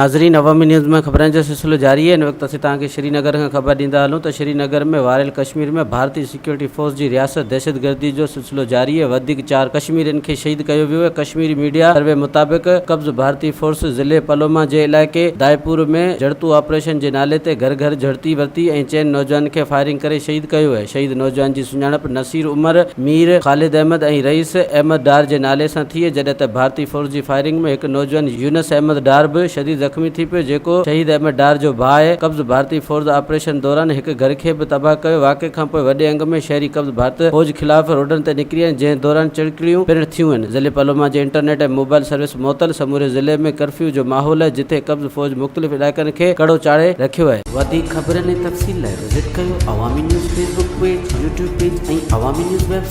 ناظرين عوامي نيوز ۾ خبرن جو سلسلو جاري آهي ان وقت اسين توهان کي شري نگر کان خبر ڏيندا هلون ته شري نگر ۾ واريل ڪشمير ۾ ڀارتي سيڪيورٽي فورس جي رياست دهشتگردي جو سلسلو جاري آهي وڌيڪ چار ڪشميرين کي شهيد ڪيو ويو آهي ڪشميري ميڊيا سروي مطابق قبض ڀارتي فورس ضلعي پلوما جي علائقي دائپور ۾ جهڙتو آپريشن جي نالي تي گهر گهر جهڙتي ورتي ۽ چئن نوجوانن کي فائرنگ ڪري شهيد ڪيو آهي شهيد نوجوان جي سڃاڻپ نصير عمر، مير خالد احمد ۽ رئيس احمد ڊار جي نالي سان ٿي جڏهن ته ڀارتي فورس جي فائرنگ ۾ هڪ نوجوان يونس احمد ڊار به شديد زخمي ٿي پيو جيڪو شهيد احمد ڊار جو ڀاء آهي. قبض ڀارتي فورس آپريشن دوران هڪ گهر کي به تباهه ڪيو واقعي کانپوء وڏي انگ ۾ شهري قبض ڀارت فوج خلاف روڊن تي نڪري آيا جنهن دوران چڙڪڙيون پڻ ٿيون آهن. ضلعي پلوما جي انٽرنيٽ ۽ موبائل سروس معطل سموري ضلعي ۾ ڪرفيو جو ماحول آهي جتي قبض فوج مختلف علائقن کي ڪڙو چاڙهي رکيو آهي. وڌيڪ خبرن ۽ تفصيل لاء وزٽ ڪيو Awami news Facebook page, YouTube page ۽ Awami news web.